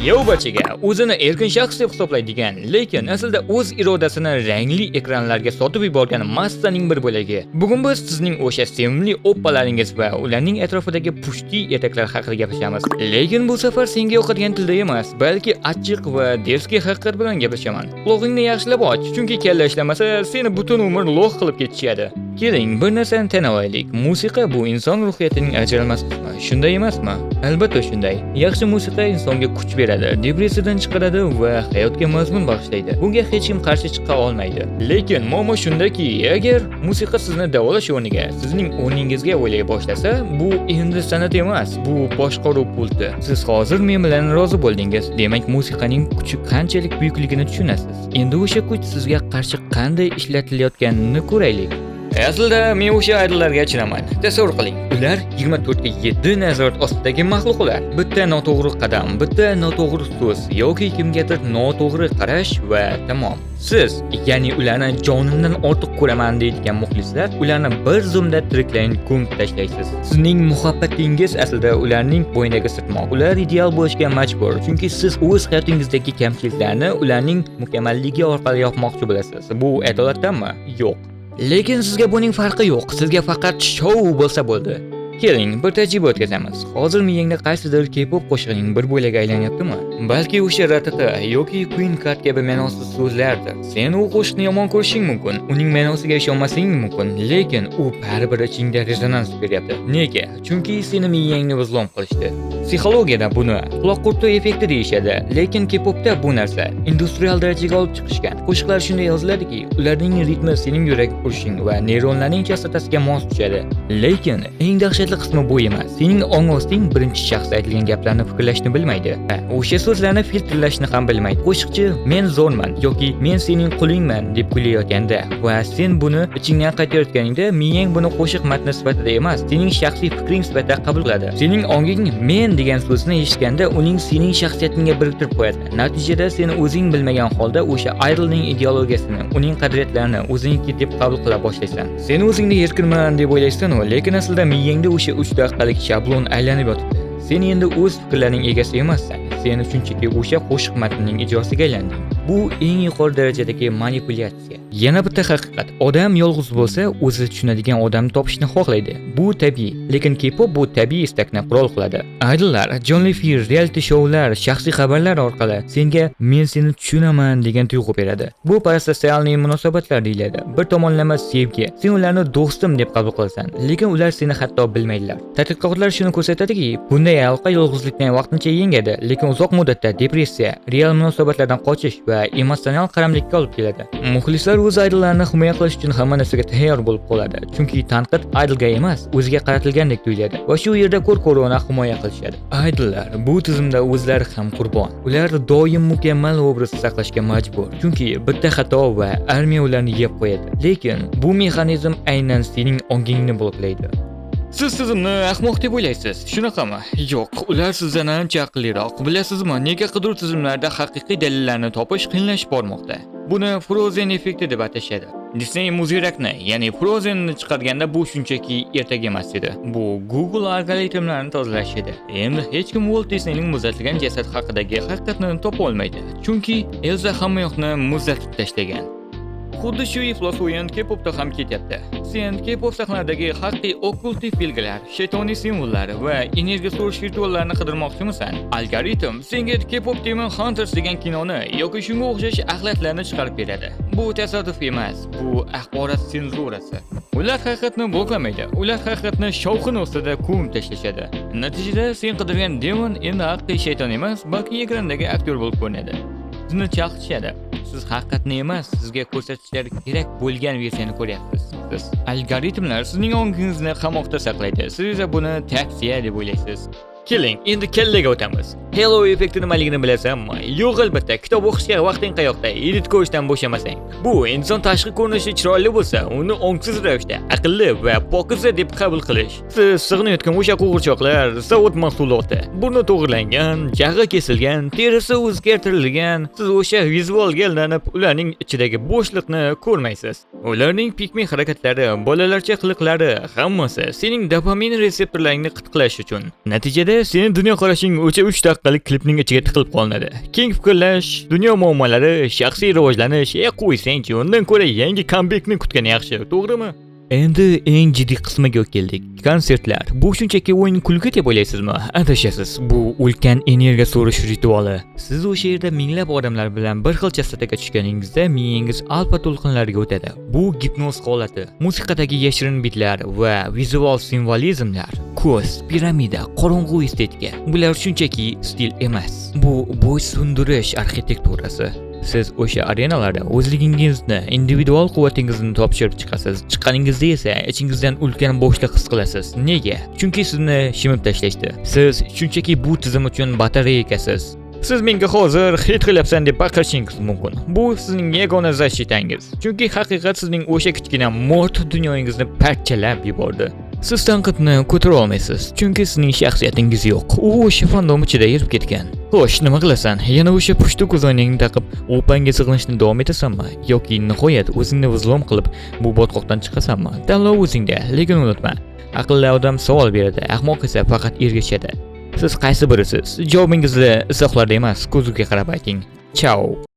Yo barchaga, o'zini erkin shaxs deb hisoblaydigan, lekin aslida o'z irodasini rangli ekranlarga sotib yuborgan massaning bir bo'lagi. Bugun biz sizning o'sha sevimli oppalaringiz va ularning atrofidagi pushti ertaklar haqida gaplashamiz. Lekin bu safar senga yoqadigan tilda emas, balki achchiq va дерзкий haqiqat bilan gaplashaman. Qulog'ingni yaxshilab och, chunki kalla ishlamasa, seni butun umr лох qilib ketishadi. Keling, bir narsani tan olaylik. Musiqa bu inson ruhiyatining ajralmas qismi. Shunday emasmi? Albatta shunday. Yaxshi musiqa insonga kuch beradi, depressiyadan chiqaradi va hayotga mazmun bag'ishlaydi. Bunga hech kim qarshi chiqa olmaydi. Lekin muammo shundaki, agar musiqa sizni davolash o'rniga sizning o'rningizga o'ylay boshlasa, bu endi san'at emas, bu boshqaruv pulti. Siz hozir men bilan rozi bo'ldingiz. Demak, musiqaning kuchi qanchalik buyukligini tushunasiz. Endi o'sha kuch sizga qarshi qanday ishlatilayotganini ko'raylik. Aslida men o'sha idollarga achinaman. Tasavvur qiling, ular 24 ga 7 nazorat ostidagi maxluqlar. Bitta noto'g'ri qadam, bitta noto'g'ri so'z yoki kimgadir noto'g'ri qarash va tamom. Siz, ya'ni ularni jonimdan ortiq ko'raman deydigan muxlislar, ularni bir zumda tiriklayin ko'mib tashlaysiz. Sizning muhabbatingiz aslida ularning bo'ynidagi sirtmoq. Ular ideal bo'lishga majbur, chunki siz o'z hayotingizdagi kamchiliklarni ularning mukammalligi orqali yopmoqchi bo'lasiz. Bu adolatdanmi? Yo'q. Lekin sizga buning farqi yo'q. Sizga faqat shou bo'lsa bo'ldi. Keling, bir tajriba o'tkazamiz. Hozir miyangda qaysidir K-pop qo'shig'ining bir bo'lagi aylanyaptimi? Balki o'sha "ratata" yoki "queen card" kabi ma'nosiz so'zlardir. Sen u qo'shiqni yomon ko'rishing mumkin, uning ma'nosiga ishonmasing mumkin, lekin u baribir ichingda rezonans beryapti. Nega? Chunki seni miyangni взлом qilishdi. Psixologiyada buni quloq qurti effekti deyishadi, lekin K-popda bu narsa industrial darajaga olib chiqishgan. Qo'shiqlar shunday yoziladiki, ularning ritmi sening yurak urishing va neyronlarning chastotasiga mos tushadi. Lekin eng dahshatli qismi bu emas. Sening ong osting birinchi shaxs aytilgan gaplarni fikrlashni bilmaydi. Ha, o'sha so'zlarni filtrlashni ham bilmaydi. Qo'shiqchi "Men zo'rman" yoki "Men sening qulingman" deb kuylayotganda va sen buni ichingdan qaytarayotganingda, miyang buni qo'shiq matni sifatida emas, sening shaxsiy fikring sifatida qabul qiladi. Sening onging "men" degan so'zni eshitganda uning sening shaxsiyatingga biriktirib qo'yadi. Natijada sen o'zing bilmagan holda o'sha idolning ideologiyasini, uning qadriyatlarini o'zingniki deb qabul qila boshlaysan. Sen o'zingni erkinman deb o'ylaysan-u, lekin aslida miyangda o'sha 3 daqiqalik shablon aylanib yotibdi. Sen endi o'z fikrlaring egasi emassan. Sen shunchaki o'sha qo'shiq matnining ijrosiga aylanding. Bu eng yuqori darajadagi manipulyatsiya. Yana bitta haqiqat. Odam yolg'iz bo'lsa, o'zi tushunadigan odamni topishni xohlaydi. Bu tabiiy. Lekin K-pop bu tabiiy istakni qurol qiladi. Idollar jonli efir, reality shoular, shaxsiy xabarlar orqali senga "Men seni tushunaman" degan tuyg'u beradi. Bu парасоциальный munosabatlar deyiladi. Bir tomonlama sevgi. Sen ularni do'stim deb qabul qilasan, lekin ular seni hatto bilmaydilar. Tadqiqotlar shuni ko'rsatadiki, bunday aloqa yolg'izlikni vaqtincha yengadi, lekin uzoq muddatda depressiya, real munosabatlardan qochish va emotsional qaramlikka olib keladi. Muxlislar o'z idollarini himoya qilish uchun hamma narsaga tayyor bo'lib qoladi, chunki tanqid idolga emas, o'ziga qaratilgandek tuyuladi va shu yerda ko'r-ko'rona himoya qilishadi. Idollar bu tizimda o'zlari ham qurbon. Ular doim mukammal obraz saqlashga majbur, chunki bitta xato va armiya ularni yeb qo'yadi. Lekin bu mexanizm aynan sening ongingni bloklaydi. Siz tizimni ahmoq deb o'ylaysiz, shunaqami? Yo'q, ular sizdan ancha aqlliroq. Bilasizmi, nega qidiruv tizimlarida haqiqiy dalillarni topish qiyinlashib bormoqda? Buni Frozen effekti deb atashadi. Disney muziyrakni, ya'ni Frozenni chiqarganda bu shunchaki ertak emas edi. Bu Google algoritmlarini tozalash edi. Endi hech kim Walt Disneyning muzlatilgan jasad haqidagi haqiqatni topa olmaydi. Chunki Elsa hamma yoqni muzlatib tashlagan. Xuddi shu iflos o'yin K-popda ham ketyapti. Sen K-pop sahnalaridagi haqiqiy okkultik belgilar, shaytoniy simvollar va energiya so'rish rituallarini qidirmoqchimisan? Algoritm senga K-pop Demon Hunters degan kinoni yoki shunga o'xshash axlatlarni chiqarib beradi. Bu tasodif emas, bu axborot senzurasi. Ular haqiqatni bloklamaydi, ular haqiqatni shovqin ostida ko'mib tashlashadi. Natijada sen qidirgan demon endi haqiqiy shayton emas, balki ekrandagi aktyor bo'lib ko'rinadi. Sizni chalg'itishadi. Siz haqiqatni emas, sizga ko'rsatishlari kerak bo'lgan versiyani ko'ryapsiz. Siz algoritmlar sizning ongingizni qamoqda saqlaydi. Siz esa buni tavsiya deb o'ylaysiz. Keling, endi kallaga o'tamiz. Halo effekti nimaligini bilasanmi? Yo'q albatta, kitob o'qishga vaqting qayoqda? Edit ko'rishdan bo'shamasang. Bu inson tashqi ko'rinishi chiroyli bo'lsa, uni ongsiz ravishda aqlli va pokiza deb qabul qilish. Siz sig'inayotgan o'sha qo'g'irchoqlar zavod mahsuloti. Burni to'g'rilangan, jag'i kesilgan, terisi o'zgartirilgan. Siz o'sha vizualga aldanib, ularning ichidagi bo'shliqni ko'rmaysiz. Ularning pick me harakatlari, bolalarcha qiliqlari hammasi sening dopamin retseptorlaringni qitiqlash uchun. Natijada sening dunyoqarashing o'sha 3 daqiqada daqiqalik klipning ichiga tiqilib qolinadi. Keng fikrlash, dunyo muammolari, shaxsiy rivojlanish, qo'ysangchi, undan ko'ra yangi comebackni kutgan yaxshi, to'g'rimi? Endi eng jiddiy qismiga keldik. Konsertlar. Bu shunchaki o'yin kulgi deb o'ylaysizmi? Adashasiz. Bu ulkan energiya so'rish rituali. Siz o'sha yerda minglab odamlar bilan bir xil chastotaga tushganingizda miyangiz alfa to'lqinlariga o'tadi. Bu gipnoz holati. Musiqadagi yashirin bitlar va vizual simvolizmlar, ko'z, piramida, qorong'u estetika. Bular shunchaki stil emas. Bu bo'ysundirish arxitekturasi. Siz o'sha arenalarda o'zligingizni, individual quvvatingizni topshirib chiqasiz. Chiqqaningizda esa ichingizdan ulkan bo'shliq his qilasiz. Nega? Chunki sizni shimib tashlashdi. Siz shunchaki bu tizim uchun batareykasiz. Siz menga hozir "Hate qilyapsan" deb baqirishingiz mumkin. Bu sizning yagona защита ngiz. Chunki haqiqat sizning o'sha kichkina mo'rt dunyoyingizni parchalab yubordi. Siz tanqidni ko'tara olmaysiz, chunki sizning shaxsiyatingiz yo'q. U o'sha fandom ichida erib ketgan. Xo'sh, nima qilasan? Yana o'sha pushti ko'zoynagingni taqib, opangga sig'inishni davom etasanmi yoki nihoyat o'zingni взлом qilib, bu botqoqdan chiqasanmi? Tanlov o'zingda, lekin unutma: aqlli odam savol beradi, ahmoq esa faqat ergashadi. Siz qaysi birisiz? Javobingizni izohlarda emas, ko'zguga qarab ayting. Chao.